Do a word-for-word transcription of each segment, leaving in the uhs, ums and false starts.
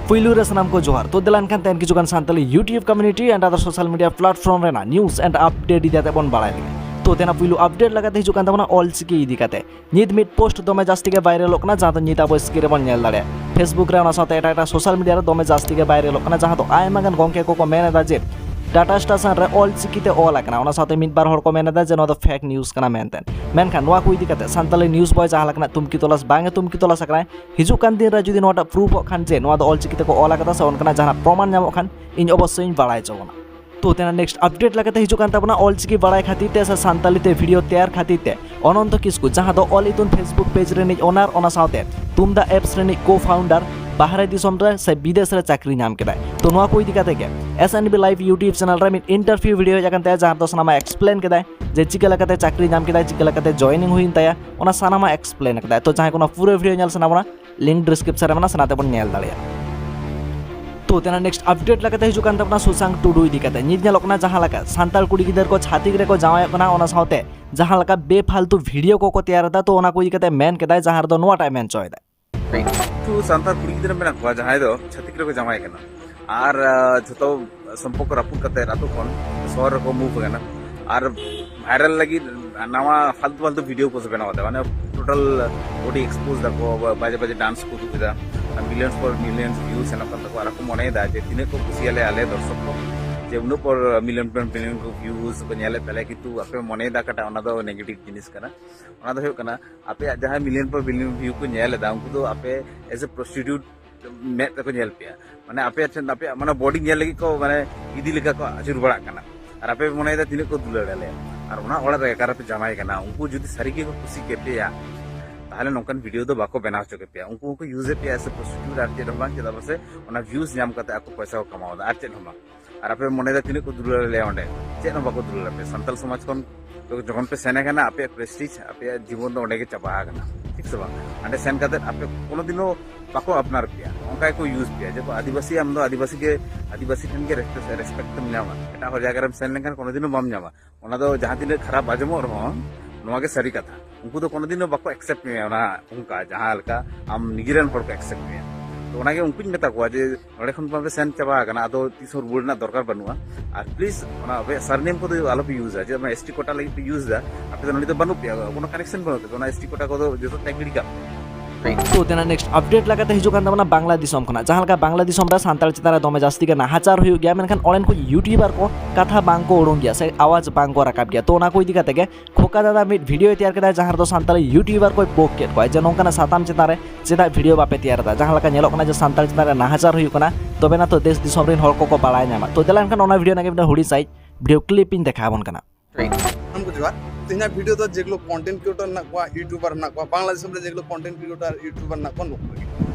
ᱯᱩᱭᱞᱩ ᱨᱮ ᱥᱟᱱᱟᱢ ᱠᱚ ᱡᱚᱦᱟᱨ᱾ ᱛᱚ ᱫᱮᱞᱟ ᱮᱱᱠᱷᱟᱱ ᱛᱮᱦᱮᱧ ᱠᱤᱪᱷᱩ ᱜᱟᱱ Santali YouTube community and other social media platform ᱨᱮᱱᱟᱜ news and update ᱤᱫᱤ ᱠᱟᱛᱮ ᱵᱚᱱ ᱵᱟᱲᱟᱭ ᱞᱮᱜᱮ᱾ ᱛᱚ ᱛᱮᱱᱟᱜ ᱯᱩᱭᱞᱩ update ᱞᱮᱠᱟᱛᱮ ᱦᱤᱡᱩᱜ ᱠᱟᱱ ᱛᱟᱵᱚᱱᱟ ᱚᱞ ᱪᱤᱠᱤ ᱤᱫᱤ ᱠᱟᱛᱮ᱾ ᱱᱤᱛ ᱢᱤᱫ post ᱫᱚᱢᱮ ᱡᱟᱹᱥᱛᱤ ᱜᱮ viralᱚᱜ ᱠᱟᱱᱟ, ᱡᱟᱦᱟᱸ ᱫᱚ ᱱᱤᱛ ᱟᱵᱚ screen ᱨᱮᱵᱚᱱ ᱧᱮᱞ ᱫᱟᱲᱮᱭᱟᱜᱼᱟ᱾ Facebook ᱨᱮ, ᱚᱱᱟ ᱥᱟᱶᱛᱮ ᱮᱴᱟᱜ ᱮᱴᱟᱜ social media ᱨᱮ ᱫᱚᱢᱮ ᱡᱟᱹᱥᱛᱤ ᱜᱮ viralᱚᱜ ᱠᱟᱱᱟ, ᱡᱟᱦᱟᱸ ᱫᱚ ᱟᱭᱢᱟ ᱜᱟᱱ ᱜᱚᱝᱠᱮ ᱠᱚᱠᱚ ᱢᱮᱱ ᱮᱫᱟ ᱡᱮ data station ᱨᱮ ᱚᱞ ᱪᱤᱠᱤ ᱛᱮ ᱚᱞ ᱟᱠᱟᱱᱟ᱾ ᱚᱱᱟ ᱥᱟᱶᱛᱮ ᱢᱤᱫ ᱵᱟᱨ ᱦᱚᱲ ᱠᱚ ᱢᱮᱱ ᱮᱫᱟ ᱡᱮ ᱱᱚᱣᱟ ᱫᱚ fake news ᱠᱟᱱᱟ ᱢᱮᱱᱛᱮ᱾ ᱢᱮᱱᱠᱷᱟᱱ ᱱᱚᱣᱟ ᱠᱚ ᱤᱫᱤ ᱠᱟᱛᱮ ᱥᱟᱱᱛᱟᱲᱤ news boy ᱡᱟᱦᱟᱸ ᱞᱮᱠᱟᱱᱟᱜ ᱛᱩᱢᱠᱤ ᱛᱚᱞᱟᱥ ᱵᱟᱝ ᱮ ᱛᱩᱢᱠᱤ ᱛᱚᱞᱟᱥ ᱟᱠᱟᱱᱟᱭ, ᱦᱤᱡᱩᱜ ᱠᱟᱱ ᱫᱤᱱ ᱨᱮ ᱡᱩᱫᱤ ᱱᱚᱣᱟᱴᱟᱜ proof ᱚᱜ ᱠᱷᱟᱱ ᱡᱮ ᱱᱚᱣᱟ ᱫᱚ ᱚᱞ ᱪᱤᱠᱤ ᱛᱮᱠᱚ ᱚᱞ ᱟᱠᱟᱫᱟ ᱥᱮ ᱚᱱᱠᱟᱱᱟᱜ ᱡᱟᱦᱟᱱᱟᱜ ᱯᱨᱚᱢᱟᱱ ᱧᱟᱢᱚᱜ ᱠᱷᱟᱱ, ᱤᱧ ᱚᱵᱚᱥᱥᱳᱭ ᱤᱧ ᱵᱟᱲᱟᱭ ᱦᱚᱪᱚ ᱵᱚᱱᱟ᱾ ᱛᱚ ᱛᱮᱱᱟᱜ next update ᱞᱮᱠᱟᱛᱮ ᱦᱤᱡᱩᱜ ᱠᱟᱱ ᱛᱟᱵᱚᱱᱟ ᱚᱞ ᱪᱤᱠᱤ ᱵᱟᱲᱟᱭ ᱠᱷᱟᱹᱛᱤᱨ ᱛᱮ ᱥᱮ ᱥᱟᱱᱛᱟᱲᱤ ᱛᱮ video ᱛᱮᱭᱟᱨ ᱠᱷᱟᱹᱛᱤᱨ ᱛᱮ ᱚᱱᱚᱱᱛᱚ ᱠᱤᱥᱠᱩ, ᱡᱟᱦᱟᱸ ᱫᱚ ᱚᱞ ᱤᱛᱩᱱ Facebook page ᱨᱤᱱᱤᱡ owner, ᱚᱱᱟ ᱥᱟᱶᱛᱮ ᱛᱩᱢᱫᱟᱜ apps ᱨᱤᱱᱤᱡ co-founder, ᱵᱟᱦᱨᱮ ᱫᱤᱥᱚᱢ ᱨᱮ ᱥᱮ ᱵᱤᱫᱮᱥ ᱨᱮ ᱪᱟᱹᱠᱨᱤ ᱧᱟᱢ ᱠᱮᱫᱟᱭ᱾ ᱛᱚ ᱱᱚᱣᱟ ᱠᱚ ᱤᱫᱤ ᱠᱟᱛᱮ ᱜᱮ S and B Live YouTube channel ᱨᱮ ᱢᱤᱫ interview video ᱦᱮᱡ ᱟᱠᱟᱱ ᱛᱟᱭᱟ, ᱡᱟᱦᱟᱸ ᱫᱚ ᱥᱟᱱᱟᱢᱟᱜ explain ᱠᱮᱫᱟᱭ ᱡᱮ ᱪᱤᱠᱟᱹ ᱞᱮᱠᱟᱛᱮ ᱪᱟᱹᱠᱨᱤ ᱧᱟᱢ ᱠᱮᱫᱟᱭ, ᱪᱤᱠᱟᱹ ᱞᱮᱠᱟᱛᱮ joining ᱦᱩᱭᱮᱱ ᱛᱟᱭᱟ, ᱚᱱᱟ ᱥᱟᱱᱟᱢᱟᱜ explain ᱠᱮᱫᱟᱭ᱾ ᱛᱚ ᱡᱟᱦᱟᱸᱭ ᱠᱚ ᱱᱚᱣᱟ ᱯᱩᱨᱟᱹ video ᱧᱮᱞ ᱥᱟᱱᱟ ᱵᱚᱱᱟ, link description ᱨᱮ ᱢᱮᱱᱟᱜᱼᱟ, ᱥᱟᱱᱟ ᱛᱮᱵᱚᱱ ᱧᱮᱞ ᱫᱟᱲᱮᱭᱟᱜᱼᱟ᱾ ᱛᱚ ᱛᱮᱱᱟᱜ next update ᱞᱮᱠᱟᱛᱮ ᱦᱤᱡᱩᱜ ᱠᱟᱱ ᱛᱟᱵᱚᱱᱟ ᱥᱩᱥᱟᱝ ᱴᱩᱰᱩ ᱤᱫᱤ ᱠᱟᱛᱮ᱾ ᱱᱤᱛ ᱧᱮᱞᱚᱜ ᱠᱟᱱᱟ ᱡᱟᱦᱟᱸ ᱞᱮᱠᱟ ᱥᱟᱱᱛᱟᱲ ᱠᱩᱲᱤ ᱜᱤᱫᱟᱹᱨ ᱠᱚ ᱪᱷᱟᱹᱛᱤᱠ ᱨᱮᱠᱚ ᱡᱟᱶᱟᱭᱚᱜ ᱠᱟᱱᱟ, ᱚᱱᱟ ᱥᱟᱶᱛᱮ ᱡᱟᱦᱟᱸ ᱞᱮᱠᱟ ᱵᱮᱯᱷᱟᱞᱛᱩ video ᱠᱚᱠᱚ ᱛᱮᱭᱟᱨ ᱮᱫᱟ, ᱛᱚ ᱚᱱᱟ ᱠᱚ ᱤᱫᱤ ᱠᱟᱛᱮ ᱢᱮᱱ ᱠᱮᱫᱟᱭ, ᱡᱟᱦᱟᱸ ᱨᱮᱫᱚ ᱱᱚᱣᱟᱴᱟᱜ ᱢᱮᱱ ᱦᱚᱪᱚᱭᱮᱫᱟᱭ᱾ ᱠᱤᱪᱷᱩ ᱥᱟᱱᱛᱟᱲ ᱠᱩᱲᱤ ᱜᱤᱫᱽᱨᱟᱹ ᱢᱮᱱᱟᱜ ᱠᱚᱣᱟ ᱡᱟᱦᱟᱸᱭ ᱫᱚ ᱪᱷᱟᱹᱛᱤᱠ ᱨᱮᱠᱚ ᱡᱟᱶᱟᱭ ᱠᱟᱱᱟ ᱟᱨ, ᱟᱸ, ᱡᱷᱚᱛᱚ ᱥᱚᱢᱯᱚᱨᱠᱚ ᱨᱟᱹᱯᱩᱫ ᱠᱟᱛᱮ ᱟᱛᱳ ᱠᱷᱚᱱ ᱥᱚᱦᱚᱨ ᱨᱮᱠᱚ move ᱟᱠᱟᱱᱟ ᱟᱨ viral ᱞᱟᱹᱜᱤᱫ ᱱᱟᱣᱟ ᱯᱷᱟᱞᱛᱩ ᱯᱷᱟᱞᱛᱩ video ᱠᱚ ᱵᱮᱱᱟᱣ ᱮᱫᱟ, ᱢᱟᱱᱮ total body expose ᱫᱟᱠᱚ, ᱵᱟ-, ᱵᱟᱡᱮ ᱵᱟᱡᱮ dance ᱠᱚ ᱩᱫᱩᱜ ᱮᱫᱟ, millions ᱯᱚᱨ millions views ᱥᱮᱱᱚᱜ ᱠᱟᱱ ᱛᱟᱠᱚᱣᱟ ᱟᱨ ᱠᱚ ᱢᱚᱱᱮᱭᱮᱫᱟ ᱡᱮ ᱛᱤᱱᱟᱹᱜ ᱠᱚ ᱠᱩᱥᱤᱭᱟᱞᱮᱭᱟ ᱟᱞᱮ ᱫᱚᱨᱥᱚᱠ ᱠᱚ, ᱡᱮ ᱩᱱᱟᱹᱜ ᱯᱚᱨ million ᱯᱚᱨ million ᱠᱚ views ᱠᱚ ᱧᱮᱞᱮᱫ ᱛᱟᱞᱮᱭᱟ, ᱠᱤᱱᱛᱩ ᱟᱯᱮ ᱢᱚᱱᱮᱭᱮᱫᱟ ᱚᱠᱟᱴᱟᱜ, ᱚᱱᱟ ᱫᱚ negative ᱡᱤᱱᱤᱥ ᱠᱟᱱᱟ᱾ ᱚᱱᱟ ᱫᱚ ᱦᱩᱭᱩᱜ ᱠᱟᱱᱟ ᱟᱯᱮᱭᱟᱜ ᱡᱟᱦᱟᱸ million ᱯᱚᱨ million view ᱠᱚ ᱧᱮᱞ ᱮᱫᱟ, ᱩᱱᱠᱩ ᱫᱚ ᱟᱯᱮ as a prostitute ᱢᱮᱫ ᱛᱮᱠᱚ ᱧᱮᱞ ᱯᱮᱭᱟ, ᱢᱟᱱᱮ ᱟᱯᱮᱭᱟᱜ ᱴᱷᱮᱱ ᱟᱯᱮᱭᱟᱜ ᱢᱟᱱᱮ body ᱧᱮᱞ ᱞᱟᱹᱜᱤᱫ ᱠᱚ ᱢᱟᱱᱮ ᱤᱫᱤ ᱞᱮᱠᱟ ᱠᱚ ᱟᱹᱪᱩᱨ ᱵᱟᱲᱟᱜ ᱠᱟᱱᱟ᱾ ᱟᱨ ᱟᱯᱮ ᱯᱮ ᱢᱚᱱᱮᱭᱮᱫᱟ ᱛᱤᱱᱟᱹᱜ ᱠᱚ ᱫᱩᱞᱟᱹᱲ ᱟᱞᱮᱭᱟ, ᱟᱨ ᱚᱱᱟ ᱚᱲᱟᱜ ᱨᱮ ᱚᱠᱟᱨᱮ ᱯᱮ ᱡᱟᱶᱟᱭ ᱠᱟᱱᱟ, ᱩᱱᱠᱩ ᱡᱩᱫᱤ ᱥᱟᱹᱨᱤ ᱜᱮᱠᱚ ᱠᱩᱥᱤ ᱠᱮᱯᱮᱭᱟ, ᱛᱟᱦᱚᱞᱮ ᱱᱚᱝᱠᱟᱱ video ᱫᱚ ᱵᱟᱠᱚ ᱵᱮᱱᱟᱣ ᱦᱚᱪᱚ ᱠᱮᱯᱮᱭᱟ᱾ ᱩᱱᱠᱩ ᱦᱚᱸᱠᱚ use ᱮᱫ ᱯᱮᱭᱟ as a prostitute, ᱟᱨ ᱪᱮᱫ ᱦᱚᱸ ᱵᱟᱝ, ᱪᱮᱫᱟᱜ ᱯᱟᱥᱮ ᱚᱱᱟ views ᱧᱟᱢ ᱠᱟᱛᱮ ᱟᱠᱚ ᱯᱚᱭᱥᱟ ᱠᱚ ᱠᱟᱢᱟᱣ ᱮᱫᱟ, ᱟᱨ ᱪᱮᱫ ᱦᱚᱸ ᱵᱟᱝ᱾ ᱟᱨ ᱟᱯᱮ ᱢᱚᱱᱮᱭᱮᱫᱟ ᱛᱤᱱᱟᱹᱜ ᱠᱚ ᱫᱩᱞᱟᱹᱲ ᱟᱞᱮᱭᱟ, ᱚᱸᱰᱮ ᱪᱮᱫ ᱦᱚᱸ ᱵᱟᱠᱚ ᱫᱩᱞᱟᱹᱲ ᱟᱯᱮᱭᱟ᱾ ᱥᱟᱱᱛᱟᱲ ᱥᱚᱢᱟᱡᱽ ᱠᱷᱚᱱ ᱡᱚᱠᱷᱚᱱ ᱯᱮ ᱥᱮᱱ ᱟᱠᱟᱱᱟ, ᱟᱯᱮᱭᱟᱜ prestige, ᱟᱯᱮᱭᱟᱜ ᱡᱤᱵᱚᱱ ᱫᱚ ᱚᱸᱰᱮ ᱜᱮ ᱪᱟᱵᱟ ᱟᱠᱟᱱᱟ, ᱴᱷᱤᱠ ᱥᱮ ᱵᱟᱝ? ᱚᱸᱰᱮ ᱥᱮᱱ ᱠᱟᱛᱮ ᱟᱯᱮ ᱠᱳᱱᱳ ᱫᱤᱱ ᱦᱚᱸ ᱵᱟᱠᱚ ᱟᱯᱱᱟᱨ ᱯᱮᱭᱟ, ᱚᱱᱠᱟ ᱜᱮᱠᱚ use ᱯᱮᱭᱟ᱾ ᱡᱮ ᱠᱚ ᱟᱹᱫᱤᱵᱟᱹᱥᱤ, ᱟᱢ ᱫᱚ ᱟᱹᱫᱤᱵᱟᱹᱥᱤ ᱜᱮ, ᱟᱹᱫᱤᱵᱟᱹᱥᱤ ᱴᱷᱮᱱ ᱜᱮ respect, respect ᱮᱢ ᱧᱟᱢᱟ, ᱮᱴᱟᱜ ᱦᱚᱲ ᱡᱟᱭᱜᱟ ᱨᱮᱢ ᱥᱮᱱ ᱞᱮᱱᱠᱷᱟᱱ ᱠᱳᱱᱳ ᱫᱤᱱ ᱦᱚᱸ ᱵᱟᱢ ᱧᱟᱢᱟ᱾ ᱚᱱᱟ ᱫᱚ ᱡᱟᱦᱟᱸ ᱛᱤᱱᱟᱹᱜ ᱠᱷᱟᱨᱟᱯ ᱟᱸᱡᱚᱢᱚᱜ ᱨᱮᱦᱚᱸ, ᱱᱚᱣᱟ ᱜᱮ ᱥᱟᱹᱨᱤ ᱠᱟᱛᱷᱟ᱾ ᱩᱱᱠᱩ ᱫᱚ ᱠᱳᱱᱳ ᱫᱤᱱ ᱦᱚᱸ ᱵᱟᱠᱚ accept ᱢᱮᱭᱟ, ᱚᱱᱟ ᱚᱱᱠᱟ ᱡᱟᱦᱟᱸ ᱞᱮᱠᱟ ᱟᱢ ᱱᱤᱡᱮᱨᱮᱱ ᱦᱚᱲ ᱠᱚ accept ᱢᱮᱭᱟ᱾ ᱛᱚ ᱚᱱᱟᱜᱮ ᱩᱱᱠᱩᱧ ᱢᱮᱛᱟ ᱠᱚᱣᱟ ᱡᱮ ᱱᱚᱸᱰᱮ ᱠᱷᱚᱱ ᱢᱟᱯᱮ ᱥᱮᱱ ᱪᱟᱵᱟ ᱟᱠᱟᱱᱟ, ᱟᱫᱚ ᱛᱤᱥ ᱦᱚᱸ ᱨᱩᱣᱟᱹᱲ ᱨᱮᱱᱟᱜ ᱫᱚᱨᱠᱟᱨ ᱵᱟᱹᱱᱩᱜᱼᱟ᱾ ᱟᱨ ᱯᱞᱤᱡ ᱚᱱᱟ ᱟᱯᱮᱭᱟᱜ ᱥᱟᱨᱱᱮᱢ ᱠᱚᱫᱚ ᱟᱞᱚᱯᱮ ᱤᱭᱩᱡᱟ, ᱪᱮᱫᱟᱜ ᱮᱥ ᱴᱤ ᱠᱳᱴᱟ ᱞᱟᱹᱜᱤᱫ ᱯᱮ ᱤᱭᱩᱡ ᱮᱫᱟ, ᱟᱯᱮ ᱫᱚ ᱱᱚᱸᱰᱮ ᱫᱚ ᱵᱟᱹᱱᱩᱜ ᱯᱮᱭᱟ, ᱠᱳᱱᱳ ᱠᱟᱱᱮᱠᱥᱚᱱ ᱵᱟᱹᱱᱩᱜ ᱛᱟᱯᱮᱭᱟ, ᱚᱱᱟ ᱮᱥ ᱴᱤ ᱠᱳᱴᱟ ᱠᱚᱫᱚ ᱡᱚᱛᱚ ᱛᱮ ᱜᱤᱰᱤ ᱠᱟᱜ ᱯᱮ᱾ ᱛᱚ ᱛᱮᱱᱟᱜ ᱱᱮᱠᱥᱴ ᱟᱯᱰᱮᱴ ᱞᱮᱠᱟᱛᱮ ᱦᱤᱡᱩᱜ ᱠᱟᱱ ᱛᱟᱵᱚᱱᱟ ᱵᱟᱝᱞᱟ ᱫᱤᱥᱚᱢ ᱠᱷᱚᱱᱟᱜ, ᱡᱟᱦᱟᱸ ᱞᱮᱠᱟ ᱵᱟᱝᱞᱟ ᱫᱤᱥᱚᱢ ᱨᱮ ᱥᱟᱱᱛᱟᱲ ᱪᱮᱛᱟᱱ ᱨᱮ ᱫᱚᱢᱮ ᱡᱟᱹᱥᱛᱤ ᱜᱮ ᱱᱟᱦᱟᱪᱟᱨ ᱦᱩᱭᱩᱜ ᱜᱮᱭᱟ, ᱢᱮᱱᱠᱷᱟᱱ ᱚᱸᱰᱮᱱ ᱠᱚ ᱭᱩᱴᱩᱵᱟᱨ ᱠᱚ ᱠᱟᱛᱷᱟ ᱵᱟᱝ ᱠᱚ ᱩᱰᱩᱝ ᱜᱮᱭᱟ ᱥᱮ ᱟᱣᱟᱡᱽ ᱵᱟᱝ ᱠᱚ ᱨᱟᱠᱟᱵ ᱜᱮᱭᱟ᱾ ᱛᱚ ᱚᱱᱟ ᱠᱚ ᱤᱫᱤ ᱠᱟᱛᱮ ᱜᱮ ᱠᱷᱳᱠᱟ ᱫᱟᱫᱟ ᱢᱤᱫ ᱵᱷᱤᱰᱤᱭᱳᱭ ᱛᱮᱭᱟᱨ ᱠᱮᱫᱟ, ᱡᱟᱦᱟᱸ ᱨᱮᱫᱚ ᱥᱟᱱᱛᱟᱲᱤ ᱭᱩᱴᱩᱵᱟᱨ ᱠᱚᱭ ᱯᱳᱠ ᱠᱮᱫ ᱠᱚᱣᱟ ᱡᱮ ᱱᱚᱝᱠᱟᱱᱟᱜ ᱥᱟᱛᱟᱢ ᱪᱮᱛᱟᱱ ᱨᱮ ᱪᱮᱫᱟᱜ ᱵᱷᱤᱰᱤᱭᱳ ᱵᱟᱯᱮ ᱛᱮᱭᱟᱨ ᱮᱫᱟ᱾ ᱡᱟᱦᱟᱸ ᱞᱮᱠᱟ ᱧᱮᱞᱚᱜ ᱠᱟᱱᱟ ᱡᱮ ᱥᱟᱱᱛᱟᱲ ᱪᱮᱛᱟᱱ ᱨᱮ ᱱᱟᱦᱟᱪᱟᱨ ᱦᱩᱭᱩᱜ ᱠᱟᱱᱟ, ᱛᱚᱵᱮ ᱱᱟ ᱛᱚ ᱫᱮᱥ ᱫᱤᱥᱚᱢ ᱨᱮᱱ ᱦᱚᱲ ᱠᱚᱠᱚ ᱵᱟᱲᱟᱭ ᱧᱟᱢᱟ᱾ ᱛᱚ ᱫᱮᱞᱟ ᱮᱱᱠᱷᱟᱱ ᱚᱱᱟ ᱵᱷᱤᱰᱤᱭᱳ ᱨᱮᱱᱟᱜ ᱜᱮ ᱢᱤᱫᱴᱟᱝ ᱦᱩᱰᱤᱧ ᱥᱟᱺᱦᱤᱡ ᱵᱷᱤᱰᱤᱭᱳ ᱠᱞᱤᱯ ᱤᱧ ᱫᱮᱠᱷᱟᱣ ᱟᱵᱚᱱ ᱠᱟᱱᱟ᱾ ᱥᱟᱱᱟᱢ ᱠᱚ ᱡᱚᱦᱟᱨ᱾ ᱛᱮᱦᱮᱧᱟᱜ ᱵᱷᱤᱰᱤᱭᱳ ᱫᱚ ᱡᱮᱜᱩᱞᱳ ᱠᱚᱱᱴᱮᱱᱴ ᱠᱨᱤᱭᱮᱴᱚᱨ ᱢᱮᱱᱟᱜ ᱠᱚᱣᱟ, ᱭᱩᱴᱩᱵᱟᱨ ᱢᱮᱱᱟᱜ ᱠᱚᱣᱟ, ᱵᱟᱝᱞᱟᱫᱮᱥ ᱨᱮ ᱡᱮᱜᱩᱞᱳ ᱠᱚᱱᱴᱮᱱᱴ ᱠᱨᱤᱭᱮᱴᱚᱨ ᱭᱩᱴᱩᱵᱟᱨ ᱢᱮᱱᱟᱜ ᱠᱚᱣᱟ, ᱱᱩᱠᱩ ᱜᱮ᱾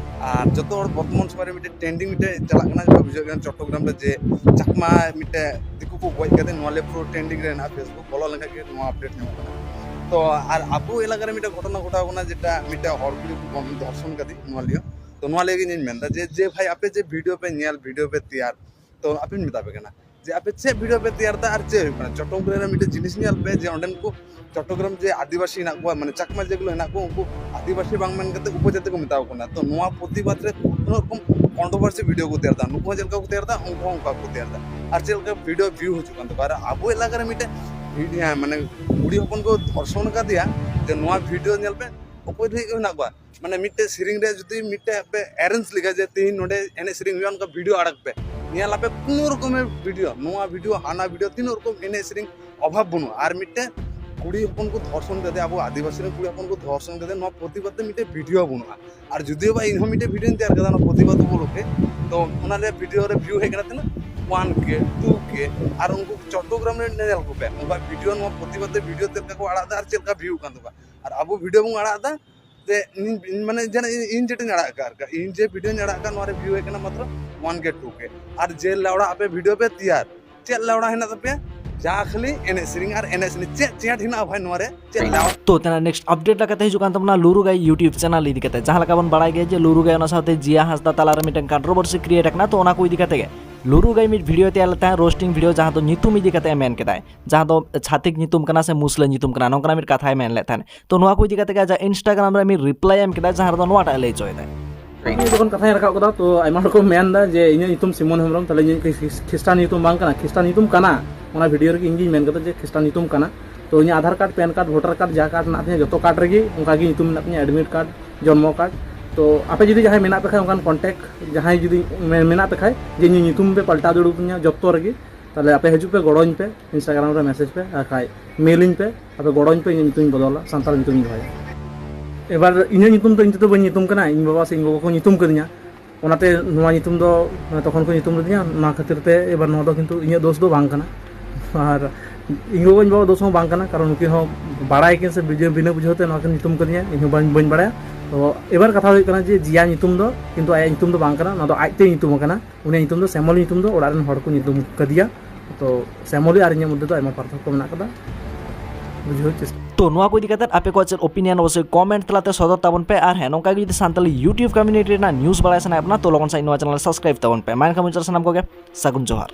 ᱟᱨ ᱡᱚᱛᱚ ᱦᱚᱲ ᱵᱚᱨᱛᱚᱢᱟᱱ ᱥᱚᱢᱚᱭ ᱨᱮ ᱢᱤᱫᱴᱮᱱ ᱴᱨᱮᱱᱰᱤᱝ ᱢᱤᱫᱴᱮᱱ ᱪᱟᱞᱟᱜ ᱠᱟᱱᱟ, ᱡᱟᱦᱟᱸ ᱵᱩᱡᱷᱟᱹᱜ ᱠᱟᱱᱟ ᱪᱚᱴᱴᱚᱜᱨᱟᱢ ᱨᱮ ᱡᱮ ᱪᱟᱠᱢᱟ ᱢᱤᱫᱴᱮᱱ ᱫᱤᱠᱩ ᱠᱚ ᱜᱚᱡ ᱠᱟᱛᱮ ᱱᱚᱣᱟ ᱞᱮ ᱯᱩᱨᱟᱹ ᱴᱨᱮᱱᱰᱤᱝ ᱨᱮ ᱦᱮᱱᱟᱜᱼᱟ᱾ ᱯᱷᱮᱥᱵᱩᱠ ᱵᱚᱞᱚ ᱞᱮᱱᱠᱷᱟᱱ ᱜᱮ ᱱᱚᱣᱟ ᱟᱯᱰᱮᱴ ᱧᱟᱢᱚᱜ ᱠᱟᱱᱟ᱾ ᱛᱚ ᱟᱨ ᱟᱵᱚ ᱮᱞᱟᱠᱟ ᱨᱮ ᱢᱤᱫᱴᱮᱱ ᱜᱷᱚᱴᱚᱱᱟ ᱜᱷᱚᱴᱟᱣ ᱠᱟᱱᱟ, ᱡᱮᱴᱟ ᱢᱤᱫᱴᱮᱱ ᱦᱚᱲ ᱠᱩᱲᱤ ᱠᱚ ᱫᱷᱚᱨᱥᱚᱱ ᱠᱟᱫᱮ ᱱᱚᱣᱟ ᱞᱤᱭᱟᱹ᱾ ᱛᱚ ᱱᱚᱣᱟ ᱞᱤᱭᱟᱹ ᱜᱮ ᱤᱧᱤᱧ ᱢᱮᱱᱫᱟ ᱡᱮ, ᱡᱮ ᱵᱷᱟᱭ ᱟᱯᱮ ᱡᱮ ᱵᱷᱤᱰᱤᱭᱳ ᱯᱮ ᱧᱮᱞ, ᱵᱷᱤᱰᱤᱭᱳ ᱯᱮ ᱛᱮᱭᱟᱨ, ᱛᱚ ᱟᱯᱮᱧ ᱢᱮᱛᱟ ᱯᱮ ᱠᱟᱱᱟ ᱡᱮ ᱟᱯᱮ ᱪᱮᱫ ᱵᱷᱤᱰᱤᱭᱳ ᱯᱮ ᱛᱮᱭᱟᱨ ᱮᱫᱟ ᱟᱨ ᱪᱮᱫ ᱦᱩᱭᱩᱜ ᱠᱟᱱᱟ᱾ ᱪᱚᱴᱴᱚᱜᱨᱟᱢ ᱨᱮ ᱢᱤᱫᱴᱮᱱ ᱡᱤᱱᱤᱥ ᱧᱮᱞ ᱯᱮ ᱡᱮ ᱚᱸᱰᱮᱱ ᱠᱚ ᱪᱚᱴᱴᱚᱜᱨᱟᱢ ᱡᱮ ᱟᱹᱫᱤᱵᱟᱹᱥᱤ ᱦᱮᱱᱟᱜ ᱠᱚᱣᱟ, ᱢᱟᱱᱮ ᱪᱟᱠᱢᱟ ᱡᱮᱜᱩᱞᱳ ᱦᱮᱱᱟᱜ ᱠᱚᱣᱟ, ᱩᱱᱠᱩ ᱟᱹᱫᱤᱵᱟᱹᱥᱤ ᱵᱟᱝ ᱢᱮᱱ ᱠᱟᱛᱮ ᱩᱯᱚᱡᱟᱹᱛᱤ ᱠᱚ ᱢᱮᱛᱟ ᱠᱚ ᱠᱟᱱᱟ᱾ ᱛᱚ ᱱᱚᱣᱟ ᱯᱨᱚᱛᱤᱵᱟᱫ ᱨᱮ ᱠᱳᱱᱳ ᱨᱚᱠᱚᱢ ᱠᱚᱱᱴᱨᱳᱵᱷᱟᱨᱥᱤ ᱵᱷᱤᱰᱤᱭᱳ ᱠᱚ ᱛᱮᱭᱟᱨ ᱮᱫᱟ, ᱱᱩᱠᱩ ᱦᱚᱸ ᱪᱮᱫ ᱞᱮᱠᱟ ᱠᱚ ᱛᱮᱭᱟᱨ ᱮᱫᱟ, ᱩᱱᱠᱩ ᱦᱚᱸ ᱚᱱᱠᱟ ᱠᱚ ᱛᱮᱭᱟᱨ ᱮᱫᱟ᱾ ᱟᱨ ᱪᱮᱫ ᱞᱮᱠᱟ ᱵᱷᱤᱰᱤᱭᱳ ᱵᱷᱤᱭᱩ ᱦᱤᱡᱩᱜ ᱠᱟᱱ ᱛᱟᱠᱚᱣᱟ᱾ ᱟᱨ ᱟᱵᱚ ᱮᱞᱟᱠᱟ ᱨᱮ ᱢᱤᱫᱴᱮᱱ ᱵᱷᱤᱰᱤᱭᱳ, ᱢᱟᱱᱮ ᱠᱩᱲᱤ ᱦᱚᱯᱚᱱ ᱠᱚ ᱫᱷᱚᱨᱥᱚᱱ ᱠᱟᱫᱮᱭᱟ, ᱡᱮ ᱱᱚᱣᱟ ᱵᱷᱤᱰᱤᱭᱳ ᱧᱮᱞ ᱯᱮ, ᱚᱠᱚᱭ ᱴᱷᱮᱡ ᱠᱚ ᱦᱮᱱᱟᱜ ᱠᱚᱣᱟ, ᱢᱟᱱᱮ ᱢᱤᱫᱴᱮᱡ ᱥᱮᱨᱮᱧ ᱨᱮ ᱡᱩᱫᱤ ᱢᱤᱫᱴᱮᱡ ᱟᱯᱮ ᱮᱨᱮᱧᱡᱽ ᱞᱮᱠᱟ ᱡᱮ ᱛᱮᱦᱤᱧ ᱱᱚᱰᱮ ᱮᱱᱮᱡ ᱥᱮᱨᱮᱧ ᱦᱩᱭᱩᱜᱼᱟ, ᱚᱱᱠᱟ ᱵᱷᱤᱰᱤᱭᱳ ᱟᱲᱟᱜ ᱯᱮ, ᱧᱮᱞ ᱟᱯᱮ ᱠᱳᱱᱳ ᱨᱚᱠᱚᱢᱮᱨ ᱵᱷᱤᱰᱤᱭᱳ, ᱱᱚᱣᱟ ᱵᱷᱤᱰᱤᱭᱳ, ᱦᱟᱱᱟ ᱵᱷᱤᱰᱤᱭᱳ, ᱛᱤᱱᱟᱹᱜ ᱨᱚᱠᱚᱢ ᱮᱱᱮᱡ ᱥᱮᱨᱮᱧ ᱚᱵᱷᱟᱵ ᱵᱟᱹᱱᱩᱜᱼᱟ᱾ ᱟᱨ ᱢᱤᱫᱴᱮᱡ ᱠᱩᱲᱤ ᱦᱚᱯᱚᱱ ᱠᱚ ᱫᱷᱚᱨᱥᱚᱱ ᱠᱟᱛᱮ ᱟᱵᱚ ᱟᱹᱫᱤᱵᱟᱹᱥᱤ ᱨᱮᱱ ᱠᱩᱲᱤ ᱦᱚᱯᱚᱱ ᱠᱚ ᱫᱷᱚᱨᱥᱚᱱ ᱠᱟᱛᱮ ᱱᱚᱣᱟ ᱯᱨᱚᱛᱤᱵᱟᱫ ᱛᱮ ᱢᱤᱫᱴᱮᱡ ᱵᱷᱤᱰᱤᱭᱳ ᱵᱟᱹᱱᱩᱜᱼᱟ᱾ ᱟᱨ ᱡᱩᱫᱤᱭᱳ ᱵᱟ ᱤᱧᱦᱚᱸ ᱢᱤᱫᱴᱮᱡ ᱵᱷᱤᱰᱤᱭᱳᱧ ᱛᱮᱭᱟᱨ ᱠᱟᱫᱟ ᱚᱱᱟ ᱯᱨᱚᱛᱤᱵᱟᱫ ᱩᱯᱚᱞᱚᱠᱠᱷᱮ, ᱛᱚ ᱚᱱᱟ ᱨᱮᱭᱟᱜ ᱵᱷᱤᱰᱤᱭᱳ ᱨᱮ ᱵᱷᱤᱭᱩ ᱦᱮᱡ ᱠᱟᱱᱟ ᱛᱤᱱᱟᱹᱜ? ᱚᱣᱟᱱ ᱠᱮ, ᱴᱩ ᱠᱮ, ᱟᱨ ᱩᱱᱠᱩ ᱪᱚᱴᱴᱚᱜᱨᱟᱢ ᱨᱮ ᱧᱮᱞ ᱠᱚᱯᱮ, ᱚᱱᱠᱟ ᱵᱷᱤᱰᱤᱭᱳ ᱱᱚᱣᱟ ᱯᱨᱚᱛᱤᱵᱟᱫ ᱛᱮ ᱵᱷᱤᱰᱤᱭᱳ ᱪᱮᱫ ᱞᱮᱠᱟ ᱠᱚ ᱟᱲᱟᱜ ᱮᱫᱟ ᱟᱨ ᱪᱮᱫ ᱞᱮᱠᱟ ᱵᱷᱤᱭᱩ ᱠᱟᱱ ᱛᱟᱠᱚᱣᱟ᱾ ᱟᱨ ᱟᱵᱚ ᱵᱷᱤᱰᱤᱭᱳ ᱵᱚᱱ ᱟᱲᱟᱜ ᱮᱫᱟ ᱡᱮ ᱤᱧ, ᱤᱧ ᱢᱟᱱᱮ ᱡᱮᱱᱚ ᱤᱧ, ᱤᱧ ᱡᱮᱴᱟᱧ ᱟᱲᱟᱜ ᱠᱟᱜ ᱟᱨᱠᱤ, ᱤᱧ ᱡᱮ ᱵᱷᱤᱰᱤᱭᱳᱧ ᱟᱲᱟᱜ ᱠᱟᱜ ᱱᱚᱣᱟ ᱨᱮ ᱵᱷᱤᱭᱩ ᱦᱮᱡ ᱠᱟᱱᱟ ᱢᱟᱛᱨᱚ ᱚᱣᱟᱱ ᱠᱮ, ᱴᱩ ᱠᱮ᱾ ᱟᱨ ᱡᱮ ᱞᱮᱣᱲᱟ ᱟᱯᱮ ᱵᱷᱤᱰᱤᱭᱳ ᱯᱮ ᱛᱮᱭᱟᱨ, ᱪᱮᱫ ᱞᱮᱣᱲᱟ ᱦᱮᱱᱟᱜ ᱛᱟᱯᱮᱭᱟ? ᱡᱟ ᱠᱷᱟᱹᱞᱤ ᱮᱱᱮᱡ ᱥᱮᱨᱮᱧ ᱟᱨ ᱮᱱᱮᱡ ᱥᱮᱨᱮᱧ᱾ ᱪᱮᱫ ᱪᱮᱴ ᱦᱮᱱᱟᱜᱼᱟ ᱵᱷᱟᱭ ᱱᱚᱣᱟ ᱨᱮ? ᱪᱮᱫ ᱞᱮᱣᱲᱟ? ᱛᱚ ᱛᱮᱱᱟᱜ ᱱᱮᱠᱥᱴ ᱟᱯᱰᱮᱴ ᱞᱮᱠᱟᱛᱮ ᱦᱤᱡᱩᱜ ᱠᱟᱱ ᱛᱟᱵᱚᱱᱟ ᱞᱩᱨᱩ ᱜᱟᱭ ᱭᱩᱴᱤᱭᱩᱵ ᱪᱮᱱᱮᱞ ᱤᱫᱤ ᱠᱟᱛᱮ, ᱡᱟᱦᱟᱸ ᱞᱮᱠᱟ ᱵᱚᱱ ᱵᱟᱲᱟᱭ ᱜᱮᱭᱟ ᱡᱮ ᱞᱩᱨᱩ ᱜᱟᱭ ᱚᱱᱟ ᱥᱟᱶᱛᱮ ᱡᱤᱭᱟ ᱦᱟᱸᱥᱫᱟ ᱛᱟᱞᱟᱨᱮ ᱢᱤᱫᱴᱮᱱ ᱠᱚᱱᱴᱨᱳᱵᱷᱟᱨᱥᱤ ᱠᱨᱤᱭᱮᱴ ᱟᱠᱟᱱᱟ᱾ ᱛᱚ ᱚᱱᱟ ᱠᱚ ᱤᱫᱤ ᱠᱟᱛᱮ ᱜᱮ ᱞᱩᱨᱩ ᱜᱟᱭ ᱢᱤᱫ ᱵᱷᱤᱰᱤᱭᱳ ᱛᱮᱭᱟᱨ ᱞᱮᱫ ᱛᱟᱦᱮᱸᱫ, ᱨᱳᱥᱴᱤᱝ ᱵᱷᱤᱰᱤᱭᱳ, ᱡᱟᱦᱟᱸ ᱫᱚ ᱧᱩᱛᱩᱢ ᱤᱫᱤ ᱠᱟᱛᱮ ᱢᱮᱱ ᱠᱮᱫᱟᱭ, ᱡᱟᱦᱟᱸ ᱫᱚ ᱪᱷᱟᱛᱤᱠ ᱧᱩᱛᱩᱢ ᱠᱟᱱᱟ ᱥᱮ ᱢᱩᱥᱞᱟᱹ ᱧᱩᱛᱩᱢ ᱠᱟᱱᱟ, ᱱᱚᱝᱠᱟᱱᱟᱜ ᱢᱤᱫ ᱠᱟᱛᱷᱟᱭ ᱢᱮᱱ ᱞᱮᱫ ᱛᱟᱦᱮᱸᱫ᱾ ᱛᱚ ᱱᱚᱣᱟ ᱠᱚ ᱤᱫᱤ ᱠᱟᱛᱮ ᱜᱮ ᱟᱡᱟᱜ ᱤᱱᱥᱴᱟᱜᱨᱟᱢ ᱨᱮ ᱢᱤᱫ ᱨᱤᱯᱞᱟᱭ ᱮᱢ ᱠᱮᱫᱟ, ᱡᱟᱦᱟᱸ ᱨᱮᱫᱚ ᱱᱚᱣᱟᱴᱟᱜ ᱞᱟᱹᱭ ᱦᱚᱪᱚᱭᱮᱫᱟᱭ᱾ ᱤᱧ ᱡᱚᱠᱷᱚᱱ ᱠᱟᱛᱷᱟᱧ ᱨᱟᱠᱟᱵ ᱠᱟᱫᱟ, ᱛᱚ ᱟᱭᱢᱟ ᱦᱚᱲ ᱠᱚ ᱢᱮᱱ ᱮᱫᱟ ᱡᱮ ᱤᱧᱟᱹᱜ ᱧᱩᱛᱩᱢ ᱥᱤᱢᱚᱱ ᱦᱮᱢᱵᱨᱚᱢ, ᱛᱟᱦᱞᱮ ᱤᱧᱟᱹᱜ ᱠᱷᱤᱥ-, ᱠᱷᱤᱥᱴᱟᱱ ᱧᱩᱛᱩᱢ ᱵᱟᱝ ᱠᱟᱱᱟ? ᱠᱷᱤᱥᱴᱟᱱ ᱧᱩᱛᱩᱢ ᱠᱟᱱᱟ, ᱚᱱᱟ ᱵᱷᱤᱰᱤᱭᱳ ᱨᱮᱜᱮ ᱤᱧ ᱜᱤᱧ ᱢᱮᱱ ᱠᱟᱫᱟ ᱡᱮ ᱠᱷᱤᱥᱴᱟᱱ ᱧᱩᱛᱩᱢ ᱠᱟᱱᱟ᱾ ᱛᱚ ᱤᱧᱟᱹᱜ Aadhaar card, PAN card, voter card, ᱡᱟ ᱠᱟᱨᱰ ᱢᱮᱱᱟᱜ ᱛᱤᱧᱟ, ᱡᱚᱛᱚ ᱠᱟᱨᱰ ᱨᱮᱜᱮ ᱚᱱᱠᱟ ᱜᱮ ᱧᱩᱛᱩᱢ ᱢᱮᱱᱟᱜ ᱛᱤᱧᱟ, ᱮᱰᱢᱤᱴ ᱠᱟᱨᱰ, ᱡᱚᱱᱢᱚ ᱠᱟᱨᱰ᱾ ᱛᱚ ᱟᱯᱮ ᱡᱩᱫᱤ ᱡᱟᱦᱟᱸᱭ ᱢᱮᱱᱟᱜ ᱯᱮ ᱠᱷᱟᱡ, ᱚᱱᱠᱟᱱ ᱠᱚᱱᱴᱮᱠᱴ ᱡᱟᱦᱟᱸᱭ ᱡᱩᱫᱤ ᱢᱮ-, ᱢᱮᱱᱟᱜ ᱯᱮ ᱠᱷᱟᱡ ᱡᱮ ᱤᱧᱟᱹᱜ ᱧᱩᱛᱩᱢ ᱯᱮ ᱯᱟᱞᱴᱟᱣ ᱫᱟᱲᱮᱭᱟᱛᱤᱧᱟ ᱡᱚᱛᱚ ᱨᱮᱜᱮ, ᱛᱟᱦᱞᱮ ᱟᱯᱮ ᱦᱤᱡᱩᱜ ᱯᱮ, ᱜᱚᱲᱚᱧ ᱯᱮ, ᱤᱱᱥᱴᱟᱜᱨᱟᱢ ᱨᱮ ᱢᱮᱥᱮᱡᱽ ᱯᱮ, ᱟᱨ ᱠᱷᱟᱡ ᱢᱮᱞᱤᱧ ᱯᱮ, ᱟᱯᱮ ᱜᱚᱲᱚᱧ ᱯᱮ, ᱤᱧᱟᱹᱜ ᱧᱩᱛᱩᱢᱤᱧ ᱵᱚᱫᱚᱞᱟ, ᱥᱟᱱᱛᱟᱲ ᱧᱩᱛᱩᱢᱤᱧ ᱫᱚᱦᱚᱭᱟ᱾ ᱮᱵᱟᱨ ᱤᱧᱟᱹᱜ ᱧᱩᱛᱩᱢ ᱫᱚ ᱤᱧ ᱛᱮᱫᱚ ᱵᱟᱹᱧ ᱧᱩᱛᱩᱢ ᱠᱟᱱᱟ, ᱤᱧ ᱵᱟᱵᱟ ᱥᱮ ᱤᱧ ᱜᱚᱜᱚ ᱠᱚ ᱧᱩᱛᱩᱢ ᱠᱟᱹᱫᱤᱧᱟ, ᱚᱱᱟᱛᱮ ᱱᱚᱣᱟ ᱧᱩᱛᱩᱢ ᱫᱚ ᱛᱚᱠᱷᱚᱱ ᱠᱚ ᱧᱩᱛᱩᱢ ᱞᱤᱫᱤᱧᱟ, ᱚᱱᱟ ᱠᱷᱟᱹᱛᱤᱨ ᱛᱮ ᱮᱵᱟᱨ ᱱᱚᱣᱟ ᱫᱚ ᱠᱤᱱᱛᱩ ᱤᱧᱟᱹᱜ ᱫᱳᱥ ᱫᱚ ᱵᱟᱝ ᱠᱟᱱᱟ᱾ ᱟᱨ ᱤᱧ ᱜᱚᱜᱚ ᱤᱧ ᱵᱟᱵᱟ ᱫᱳᱥ ᱦᱚᱸ ᱵᱟᱝ ᱠᱟᱱᱟ, ᱠᱟᱨᱚᱱ ᱩᱱᱠᱤᱱ ᱦᱚᱸ ᱵᱟᱲᱟᱭ ᱠᱤᱱ ᱥᱮ ᱵᱤᱡᱟᱹ-, ᱵᱤᱱᱟᱹ ᱵᱩᱡᱷᱟᱹᱣ ᱛᱮ ᱱᱚᱣᱟ ᱠᱤᱱ ᱧᱩᱛᱩᱢ ᱠᱟᱹᱫᱤᱧᱟ, ᱤᱧ ᱦᱚᱸ ᱵᱟᱹᱧ, ᱵᱟᱹᱧ ᱵᱟᱲᱟᱭᱟ᱾ ᱛᱚ ᱮᱵᱟᱨ ᱠᱟᱛᱷᱟ ᱦᱩᱭᱩᱜ ᱠᱟᱱᱟ ᱡᱮ ᱡᱤᱭᱟ ᱧᱩᱛᱩᱢ ᱫᱚ ᱠᱤᱱᱛᱩ ᱟᱭᱟᱜ ᱧᱩᱛᱩᱢ ᱫᱚ ᱵᱟᱝ ᱠᱟᱱᱟ, ᱱᱚᱣᱟ ᱫᱚ ᱟᱡᱛᱮ ᱧᱩᱛᱩᱢ ᱟᱠᱟᱱᱟ᱾ ᱩᱱᱤᱭᱟᱜ ᱧᱩᱛᱩᱢ ᱫᱚ ᱥᱮᱢᱚᱞ ᱧᱩᱛᱩᱢ ᱫᱚ ᱚᱲᱟᱜ ᱨᱮᱱ ᱦᱚᱲ ᱠᱚ ᱧᱩᱛᱩᱢ ᱠᱟᱫᱮᱭᱟ᱾ ᱛᱚ ᱥᱮᱢᱚᱞᱤ ᱟᱨ ᱤᱧᱟᱹᱜ ᱢᱚᱫᱽᱫᱷᱮ ᱫᱚ ᱟᱭᱢᱟ ᱯᱟᱨᱛᱷᱚᱠᱠᱚ ᱢᱮᱱᱟᱜ ᱠᱟᱫᱟ, ᱵᱩᱡᱷᱟᱹᱣ ᱪᱮᱥᱴᱟ᱾ ᱛᱚ ᱱᱚᱣᱟ ᱠᱚ ᱤᱫᱤ ᱠᱟᱛᱮ ᱟᱯᱮ ᱠᱚᱣᱟᱜ ᱪᱮᱫ ᱚᱯᱤᱱᱤᱭᱚᱱ, ᱚᱵᱚᱥᱥᱳᱭ ᱠᱚᱢᱮᱱᱴ ᱛᱟᱞᱟᱛᱮ ᱥᱚᱫᱚᱨ ᱛᱟᱵᱚᱱ ᱯᱮ᱾ ᱟᱨ ᱦᱮᱸ, ᱱᱚᱝᱠᱟ ᱜᱮ ᱡᱩᱫᱤ ᱥᱟᱱᱛᱟᱲᱤ YouTube ᱠᱚᱢᱤᱭᱩᱱᱤᱴᱤ ᱨᱮᱱᱟᱜ ᱱᱤᱭᱩᱡᱽ ᱵᱟᱲᱟᱭ ᱥᱟᱱᱟᱭᱮᱫ ᱵᱚᱱᱟ, ᱛᱚ ᱞᱚᱜᱚᱱ ᱥᱟᱺᱦᱤᱡ ᱱᱚᱣᱟ ᱪᱮᱱᱮᱞ ᱥᱟᱵᱥᱠᱨᱟᱭᱤᱵ ᱛᱟᱵᱚᱱ ᱯᱮ᱾ ᱢᱟ ᱮᱱᱠᱷᱟᱱ ᱢᱩᱪᱟᱹᱫ ᱥᱟᱱᱟᱢ ᱠᱚᱜᱮ ᱥᱟᱹᱜᱩᱱ ᱡᱚᱦᱟᱨ᱾